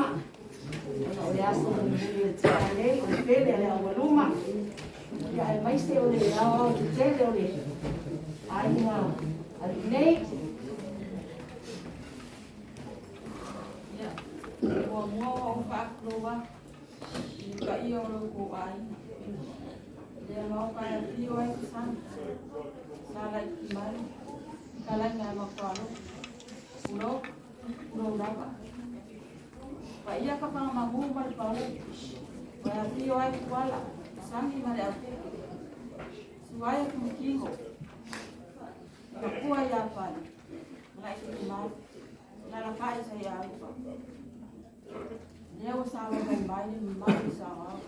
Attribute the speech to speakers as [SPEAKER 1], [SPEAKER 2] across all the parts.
[SPEAKER 1] lima, ona o le aso mulimuli o le taeao nei, o le pele a le aualuma, ia aemaise o le aoaotetele o le aiga alii nei.
[SPEAKER 2] Ia, muamua ua ou faatulou atu i le paia o lo outou aiga. Lea maota e afio ai Tusana, Sa Laitimalu, Fetalaiga ia Makualoto, tulou, tulou lava. Paia Tafagamanu ma le Pauu, ua e afio ai Tuala, Sani ma le Aupepu, Susu ai Tumutino, Matua ia Pale, ma Laitimalu, Alalatai Saiaupa. Lea ua savalivali mai le mamalu i saoao.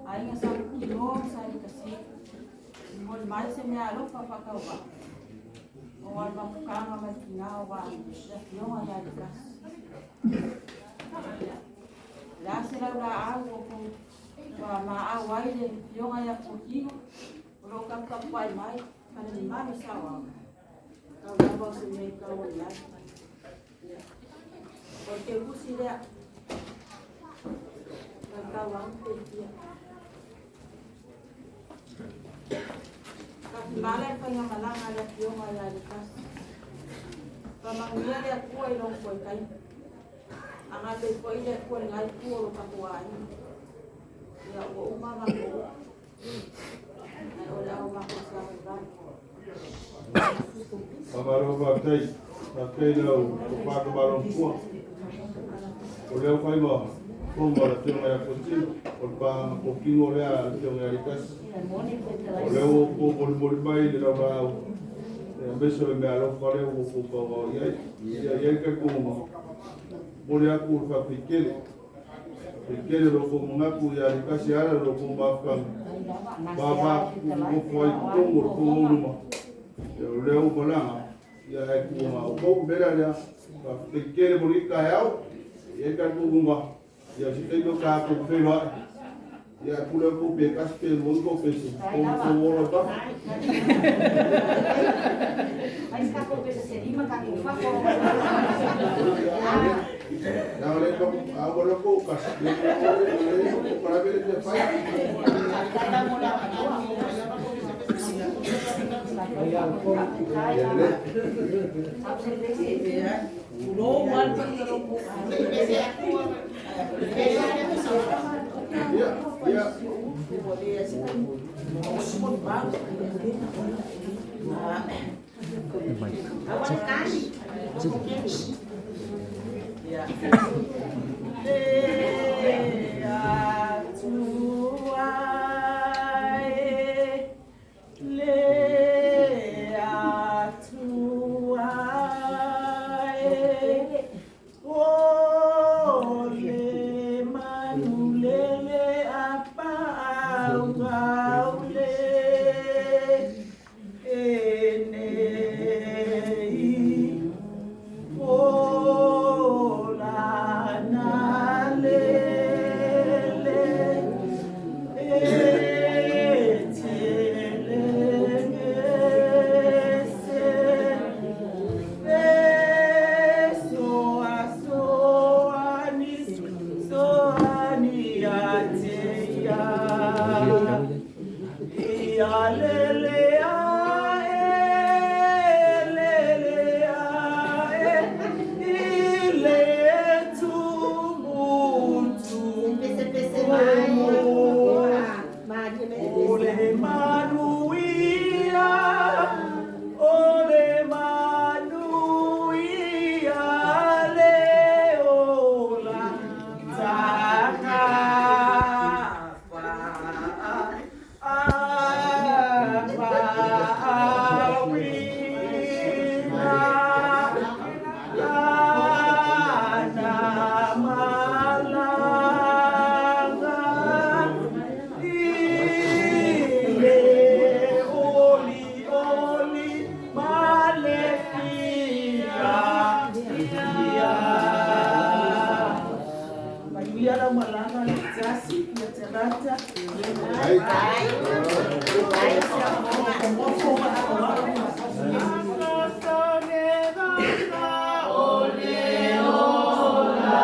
[SPEAKER 2] Aiga sa Kutino ma sa Likasi, momoli mai se mea alofa faatauvaa. O le mafutaga mai tina aua le afioga ia Likasi. Le a se laulaau ua kou ua maau ai le afioga ia Fuatino, o lo o taputapuai mai ma le mamalu i saoao. Tau lava o se mea i tau ai ai. O le teutusi lea. Tau anu pe fia. Tafimala le faigamalaga a le afioga ia Likasi. Faamanuia le Atua i lona toe taimi. Agalelei foi le Atua i lena itu o lo tatou aiga. Ia ua uma a matou upu. Ae o le a o matou savalivali.
[SPEAKER 3] Faamalo faafetai. Faafetai i lau tofa Tamalomtua. O lea ua fai ma fofoga o le Afioga ia Fuatino, o le pagotino lea a le Afioga ia Likasi. O lea ua outou molimoli mai le laulaau, aemaise o le meaalofa lea ua outou kaokaoa i ai. Ia i ai le talitonuga, momoli atu le faafetai tele. Faafetai tele lo outou manatu ia Likasi e ala i lo outou mafutaga. Vava nofo ai i totonu o le fono luma. Ia o lea ua malaga, ia ae tua ma outou le mea lea. Faafetai tele mo lenei taeao. E i ai le talitonuga, ia se taimi o tatou feiloai. Ia pule outou pe tasi pe lua ni tou pese, tou ola i fafo.
[SPEAKER 1] Mas tatou pese se lima, tatou fafo.
[SPEAKER 3] Leaga le a ua le kou kasi, le le o le le fai.
[SPEAKER 1] Faafetai la mo le avanoa.
[SPEAKER 3] Ia le.
[SPEAKER 1] Sau se pese.
[SPEAKER 2] Tulou lava le paia o lo outou aiga.
[SPEAKER 3] Ia, ia.
[SPEAKER 2] Le Atua e, le Atua e, o le manulele a paauaule e nei o lana lele e telegese e soa soani soani ateia ia lele a e lele a e i le tumutu
[SPEAKER 1] Pese pese mai. Maria
[SPEAKER 2] O le manuia, o le manuia le ola takafa awina lana malaga i le oli oli ma le fia ia. Manuia lau malaga le tasi ia te rata.
[SPEAKER 3] Ai.
[SPEAKER 2] Mofo ma o le ola.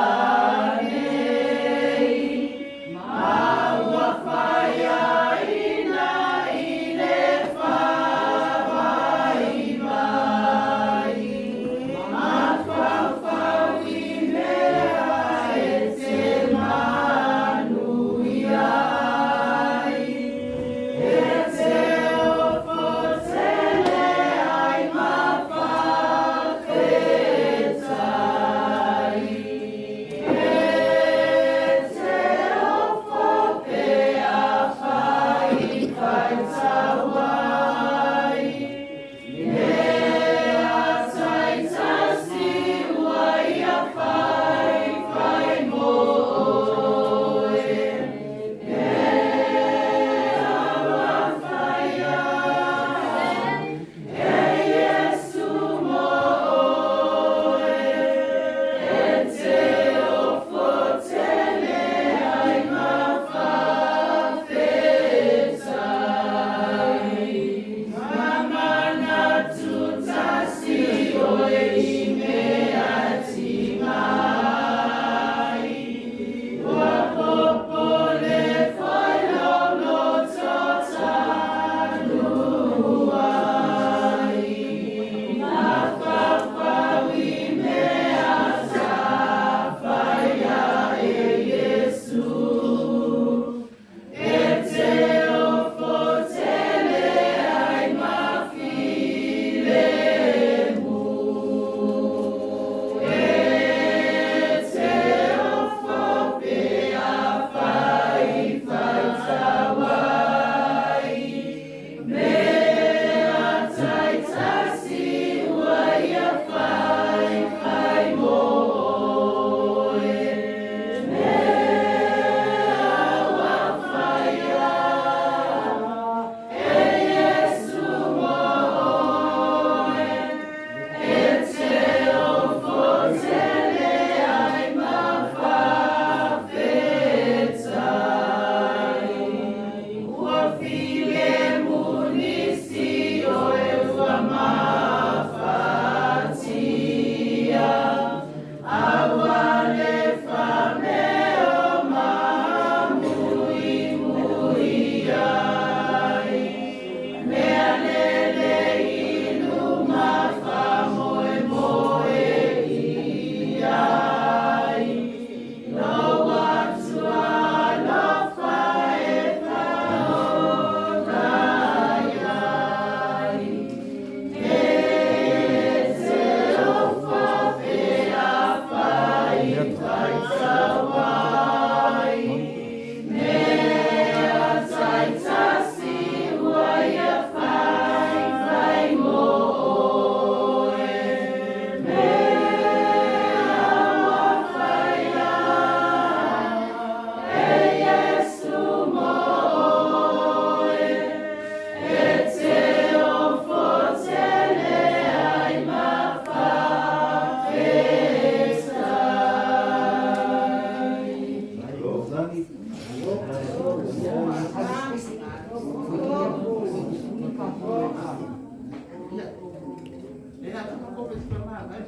[SPEAKER 3] Ia,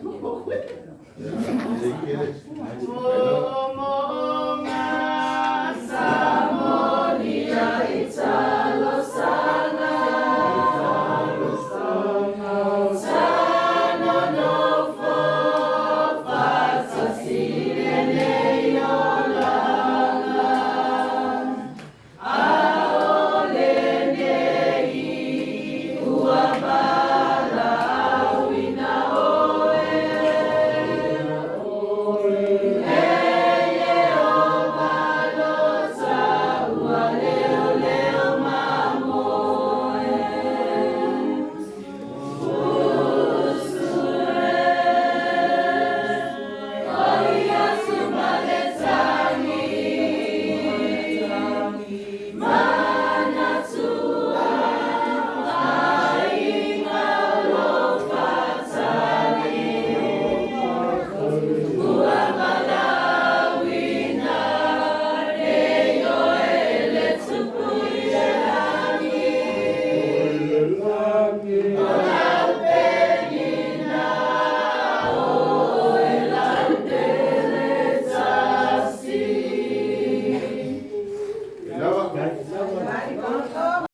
[SPEAKER 3] lelei tele.